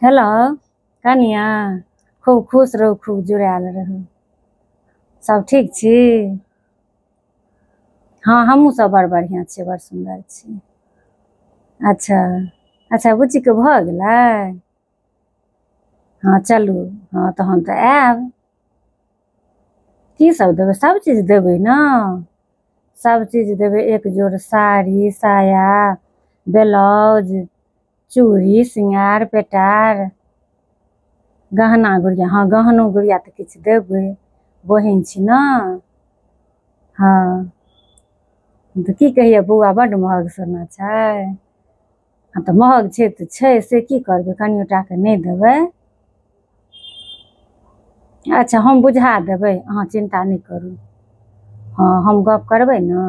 Hello कनिआ, खूब खुश रहू, खूब जुड़ायल रहू। सब ठीक छी? हँ, हमहूँ सब बड़ बढ़िआँ छी, बड़ सुन्दर छी। अच्छा अच्छा, बुच्चीके भऽ गेलै? हँ चलू, हँ तहन तऽ आयब। की सब देबै? सब चीज देबै ने, सब चीज देबै। एक जोड़ साड़ी, साया, ब्लाउज, चूड़ी, सिंगार पेटार, गहना गुड़िया। हँ, गहनो गुड़िया तऽ किछु देबै, बहिन छी ने। हँ तऽ की कहियै बौआ, बड्ड महग सोना छै। हँ तऽ महग छै तऽ छै, से की करबै, कनियो टाके नहि देबै? अच्छा, हम बुझा देबै, अहाँ चिन्ता नहि करू। हँ, हम गप करबै ने।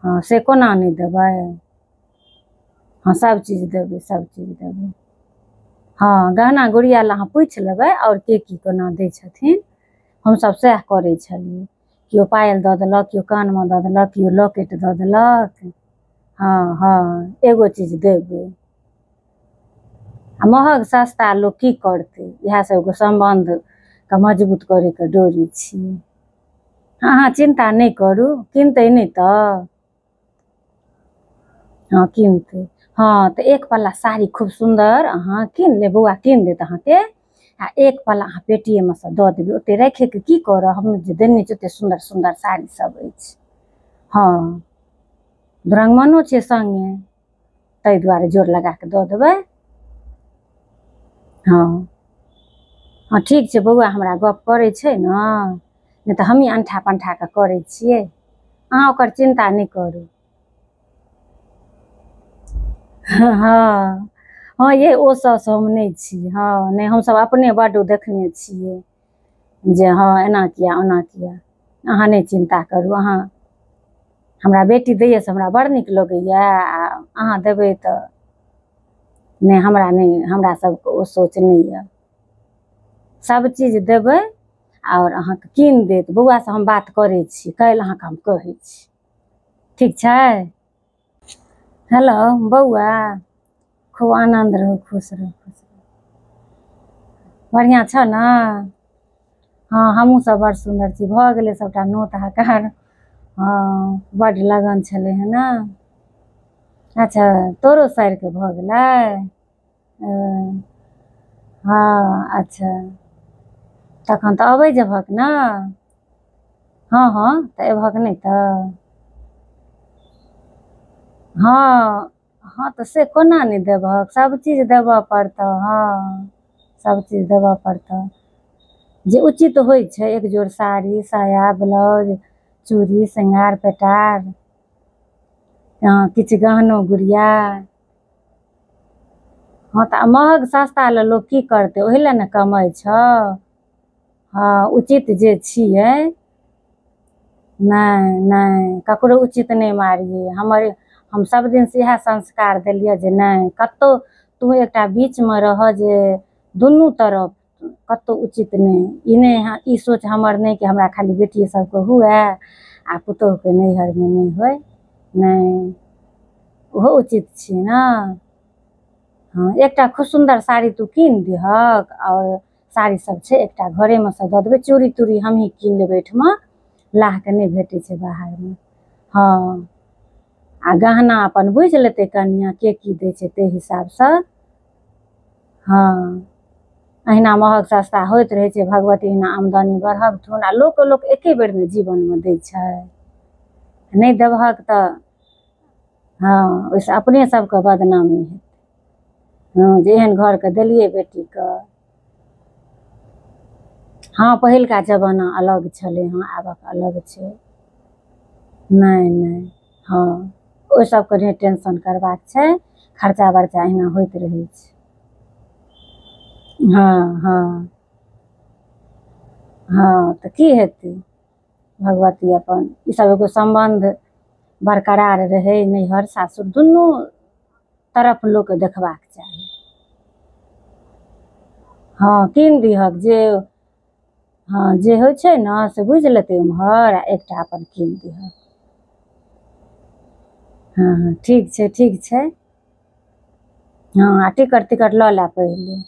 हँ, से कोना नहि देबै? हँ, सभचीज देबै, सभचीज देबै। हँ, गहना गुड़िया लए अहाँ पूछि लेबै आओर के की कोना दै छथिन। हमसभ सएह करै छलियै, केओ पायल दऽ देलक, केओ कानमे दऽ देलक, केओ लॉकेट दऽ देलक। हँ हँ, एगो चीज देबै। आ महग सस्ता लोक की करतै, इएह सब एगो सम्बन्धके मजबूत करैके डोरी छियै। अहाँ चिन्ता नहि करू, किनतै नहि तऽ? हँ किनतै। हँ तऽ एक पल्ला साड़ी खूब सुन्दर अहाँ कीन लेब, बौआ कीन देत अहाँके, आ एक पल्ला अहाँ पेटिएमे सँ दऽ देबै। ओतेक राखिके की करब, हम जे देने छी ओतेक सुन्दर सुन्दर साड़ी सब अछि। हँ, दुरागमनो छै सङ्गे, ताहि दुआरे जोर लगा कऽ दऽ देबै। हँ हँ, ठीक छै बौआ, हमरा गप करै छै ने, नहि तऽ हमहीँ अनठा पन्ठा कऽ करै छियै। अहाँ ओकर चिन्ता नहि करू। हँ हँ यै, ओ सबसँ हम नहि छी। हँ नहि, हमसब अपने बड्ड देखने छियै जे हँ एना किया ओना किया। अहाँ नहि चिन्ता करू। अहाँ हमरा बेटी दैए से हमरा बड़ नीक लगैए, आ अहाँ देबै तऽ नहि, हमरा नहि, हमरा सबके ओ सोच नहि यऽ। सब चीज देबै आओर अहाँके कीन देत। बौआसँ हम बात करै छी, काल्हि अहाँके हम कहै छी। ठीक छै? हेलो बौआ, खूब आनन्द रहू, खुश रहू, खुश रहू। बढ़िआँ छऽ ने? हँ, हमहूँ सब बड़ सुन्दर छी। भऽ गेलै सबटा नोत हकार? हँ, बड्ड लगन छलै हँ ने। अच्छा, तोरो साइरके भऽ गेलै? हँ, अच्छा, तखन तऽ अबै जेबहक ने? हँ हँ, तऽ एबहक नहि तऽ? हँ हँ, तऽ से कोना नहि देबहक, सभचीज देबऽ पड़तऽ। हँ, सभचीज देबऽ पड़तऽ जे उचित होइ छै, एक जोड़ साड़ी, साया, ब्लाउज, चूड़ी, सिंगार पेटार, हँ, किछु गहनो गुड़िया। हँ तऽ महग सस्ता लए लोक की करतै, ओहि लए ने कमाइ छौ। हँ, उचित जे छियै। नहि नहि, ककरो उचित नहि मारियै। हमर हम सभ दिनसँ इएह संस्कार देलियै जे नहि कतहु तू एकटा बीचमे रहऽ जे दुनू तरफ कतहु उचित नहि, ई नहि। हँ, ई सोच हमर नहि कि हमरा खाली बेटिए सभके हुए आ पुतोहुके नैहरमे नहि होइ। नहि, ओहो उचित छियै ने। हँ, एकटा खूब सुन्दर साड़ी तू कीन दिहक, आओर साड़ी सब छै, एकटा घरेमे सँ दऽ देबै। चूड़ी तूड़ी हमहीँ कीन लेबै, एहिठमा लाहके नहि भेटै छै बाहरमे। हँ, आ गहना अपन बुझि लेतै कनिआँ, के की दै छै ताहि हिसाबसँ। हँ, अहिना महग सस्ता होइत रहै छै। भगवती अहिना आमदनी बढ़बथुन। आ लोकके लोक एके बेर ने जीवनमे दै छै, नहि देबहक तऽ हँ ओहिसँ अपने सबके बदनामी हेतै। हँ, जे एहन घरके देलियै बेटीके। हँ, पहिलका जमाना अलग छलै हँ, आबक अलग छै। नहि नहि, हँ, ओहि सबके नहि टेंशन करबाक छै। खर्चा बर्चा अहिना होइत रहै छै। हँ हँ हँ, तऽ की हेतै, भगवती अपन ईसब एगो सम्बन्ध बरकरार रहै। नैहर सासुर दुनू तरफ लोकके देखबाक चाही। हँ, कीन दिहक जे, हँ, जे होइ छै ने से बुझि लेतै ओम्हर, आ एकटा अपन कीन दिहक। हँ हँ, ठीक छै, ठीक छै। हँ आ टिकट तिकट लऽ ले पहिले।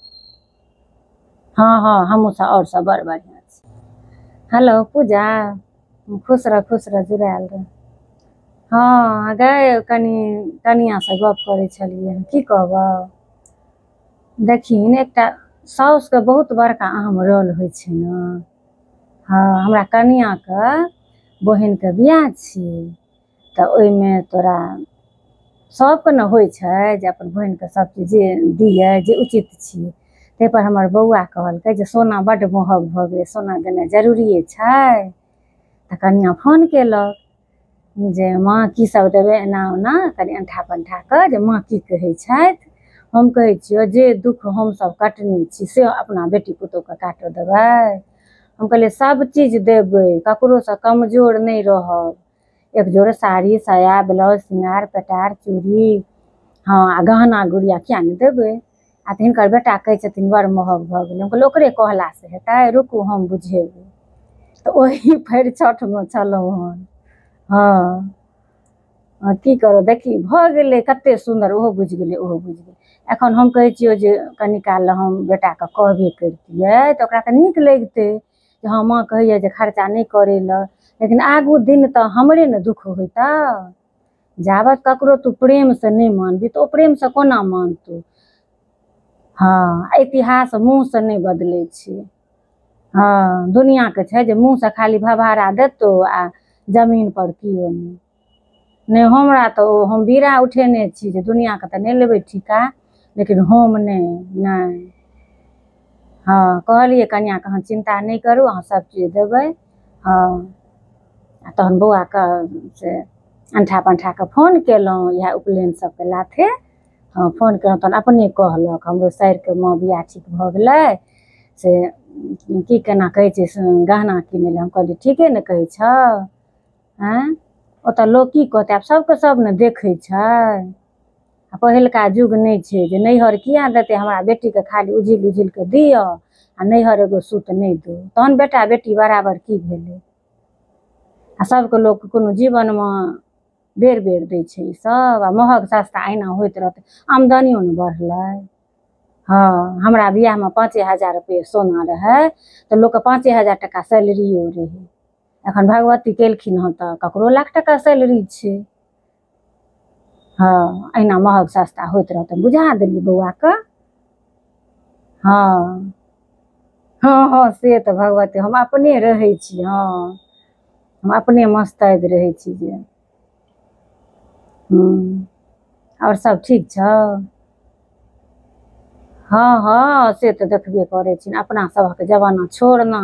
हँ हँ हमहूँ सब आओर सब बड़ बढ़िआँ छी। हेलो पूजा, खुश रह खुश रह, जुड़ायल रह। हँ गै कनि कनिआँसँ गप करै छलियै हँ, की कहबौ। देखही एकटा साउसके बहुत बड़का अहम रोल होइ छै ने। हँ हमरा कनिआँके बहिनके बियाह छियै, तऽ ओहिमे तोरा सबके ने होइ छै जे अपन बहिनके सबचीज जे दियै जे उचित छियै। ताहिपर हमर बौआ कहलकै जे सोना बड्ड महग भऽ गेलै, सोना देनाइ जरूरिए छै। तऽ कनिआँ फोन केलक जे माँ की सब देबै एना ओना, कनि अंठा पंठा कऽ जे माँ की कहै छथि। हम कहै छियौ जे दुःख हमसब कटने छी से अपना बेटी पुतोहुके काटऽ देबै? हम कहलियै सब चीज देबै, ककरोसँ कमजोर नहि रहब। एक जोड़ साड़ी साया ब्लाउज सिंगार पेटार चूड़ी, हँ आ गहना गुड़िया किया नहि देबै। आ तऽ हिनकर बेटा कहै छथिन बड़ महग भऽ गेलै। हम कहलियै ओकरे कहलासँ हेतै, रुकू हम बुझेबै। तऽ ओही फरिछठमे छलहुँ हन। हँ हँ की करब, देखी भऽ गेलै कतेक सुन्दर, ओहो बुझि गेलै ओहो बुझि गेलै। एखन हम कहै छियौ जे कनि काल हम बेटाके कहबे करितियै तऽ ओकरा तऽ नीक लगितै जे हँ माँ कहैए जे खर्चा नहि करै लए, लेकिन आगू दिन तऽ हमरे ने दुःख होइतै। जाबत ककरो तू प्रेमसँ नहि मानबही तऽ ओ प्रेमसँ कोना मानतौ। हँ इतिहास मुँहसँ नहि बदलै छै। हँ दुनिआँके छै जे मुँहसँ खाली भभारा देतौ आ जमीनपर केओ नहि। नहि हमरा तऽ ओ हम बीड़ा उठेने छी जे दुनिआँके तऽ नहि लेबै ठीका, लेकिन हम नहि नहि। हँ कहलियै कनिआँके अहाँ चिन्ता नहि करू, अहाँ सब चीज देबै। हँ आ तहन बौआके से अंठा पंठा कऽ फोन केलहुँ इएह उपनयन सबके लाथे। हँ फोन केलहुँ तहन अपने कहलक हमरो सारिके माँ बियाह ठीक भऽ गेलै, से की केना कहै छै से गहना किनै लए। हम कहलियै ठीके ने कहै छौ, आँय ओतऽ लोक की कहतै, आब सबके सब ने देखै छै। आ पहिलका युग नहि छै जे नैहर किया देतै, हमरा बेटीके खाली उझिल उझिल कऽ दिअ आ नैहर एगो सूत नहि दू, तहन बेटा बेटी बराबर की भेलै। आ सबके लोक कोनो जीवनमे बेर बेर दै छै ईसब, आ महग सस्ता अहिना होइत रहतै, आमदनियो ने बढ़लै। हँ हमरा बियाहमे 5,000 रुपैआ सोना रहै तऽ लोकके 5,000 टाका सैलरियो रहै। एखन भगवती केलखिन हँ तऽ ककरो लाख टाका सैलरी छै। हँ अहिना महग सस्ता होइत रहतै, बुझा देलियै बौआके। हँ हँ हँ से तऽ भगवती हम अपने रहै छी। हँ हम अपने मस्तैद रहै छी जे। हूँ आओर सब ठीक छौ? हँ हँ से तऽ देखबे करै छी, अपना सबक जमाना छोड़ना,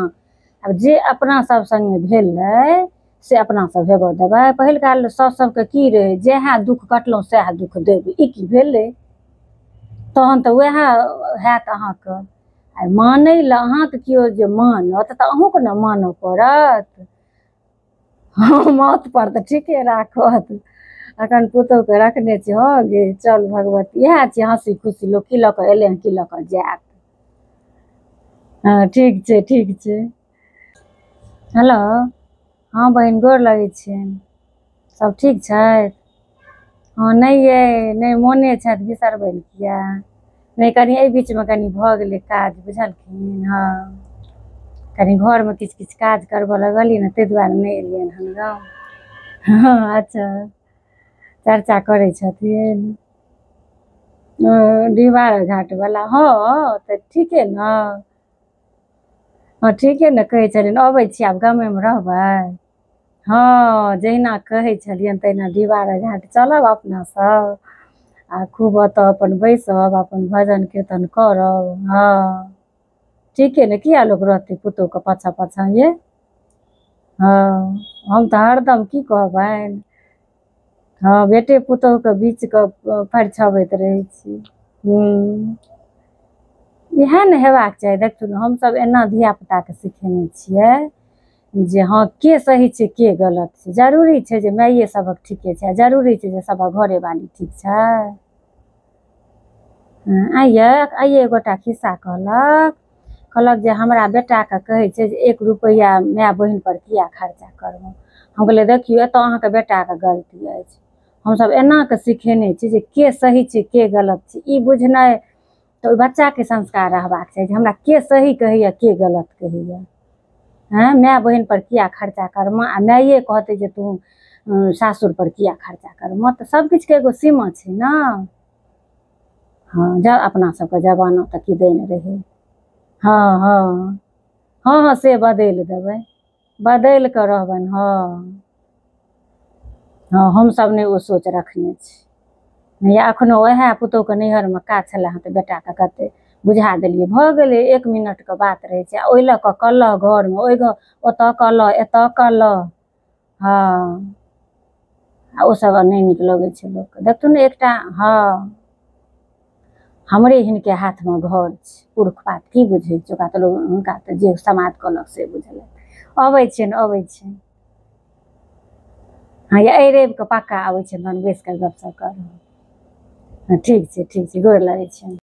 आब जे अपना सब संगे भेलै से अपना सब हेबऽ देबै। पहिलका साउस सबके की रहै, जएह दुःख कटलहुँ सएह दुःख देबै, ई की भेलै। तहन तऽ वएह हैत अहाँके। आ मानै लए अहाँके केओ जे मानत तऽ अहूँके ने मानऽ पड़त। हँ माथ पर तऽ ठीके राखत, अखन पुतोहुके रखने छी। हँ गे चल भगवती, इएह छी हँसी खुशी, लोक की लऽ कऽ एलै हँ की लऽ कऽ जायत। हँ ठीक छै ठीक छै। हेलो हँ बहिन गोर लगै छियनि, सब ठीक छथि? हँ नहि यै नहि मोने छथि, बिसरबनि किया नहि, कनि एहि बीचमे कनि भऽ गेलै काज बुझलखिन। हँ कनि घरमे किछु किछु काज करबऽ लगलियै ने, ताहि दुआरे नहि एलियनि हन गाँव। हँ अच्छा चर्चा करै छथिन ओ डिहबार घाटवला। हँ तऽ ठीके ने, हँ ठीके ने कहै छलियनि, अबै छी आब गामेमे रहबै। हँ जहिना कहै छलियनि तहिना डिहबार घाट चलब अपना सब, आ खूब ओतऽ अपन बैसब अपन भजन कीर्तन करब। हँ ठीके ने, किया लोक रहतै पुतोहुके पाछाँ पाछाँ ये। हँ हम तऽ हरदम की कहबनि, हँ बेटे पुतोहुके बीचके फरिछबैत रहै छी। हूँ इएह ने हेबाक चाही। देखथुन हमसब एना धियापुताके सिखेने छियै जे हँ के सही छै के गलत छै। जरूरी छै जे माइए सभक ठीके छै, जरूरी छै जे सभक घरेवाली ठीक छै। आइये आइये एगोटा खिस्सा कहलक, कहलक जे हमरा बेटाके कहै छै जे 1 रुपैआ माय बहिन पर किया खर्चा करबो। हम कहलियै देखियौ एतऽ अहाँके बेटाके गलती अछि। हमसभ एना कऽ सिखेने छी जे के सही छै के गलत छै, ई बुझनाइ तऽ ओहि बच्चाके संस्कार रहबाक चाही जे हमरा के सही कहैए के गलत कहैए। हँ, माय बहिन पर किया खर्चा करबह आ माये कहतै जे तू सासुर पर किया खर्चा करबह, तऽ सबकिछुके एगो सीमा छै ने। हँ, जब अपना सबके जमाना तऽ किदैन रहै। हँ हँ हँ हँ, से बदलि देबै, बदलि कऽ रहबनि। हँ हँ, हमसभ नहि ओ सोच रखने छी। या एखनो उएह पुतहुके नैहरमे काज छलै हँ तऽ बेटाके कतेक बुझा देलियै, भऽ गेलै, 1 मिनटके बात रहै छै। आ ओहि लऽ कऽ कलह घरमे, ओहि घर ओतऽ कलह, एतऽ कलह। हँ, आ ओसभ नहि नीक लगै छै लोकके। देखथुन ने एकटा, हँ, हमरे हिनके हाथमे घर छै, पुरुख पात की बुझै छै ओकरा, तऽ लोक हुनका तऽ जे समाद कहलक से बुझलक। अबै छियनि, अबै छियनि। हँ, या एहि रविके पक्का आबै छियनि, तहन बैसि कऽ गपशप करब। हँ, ठीक छै, ठीक छै, गोर लगै छियनि।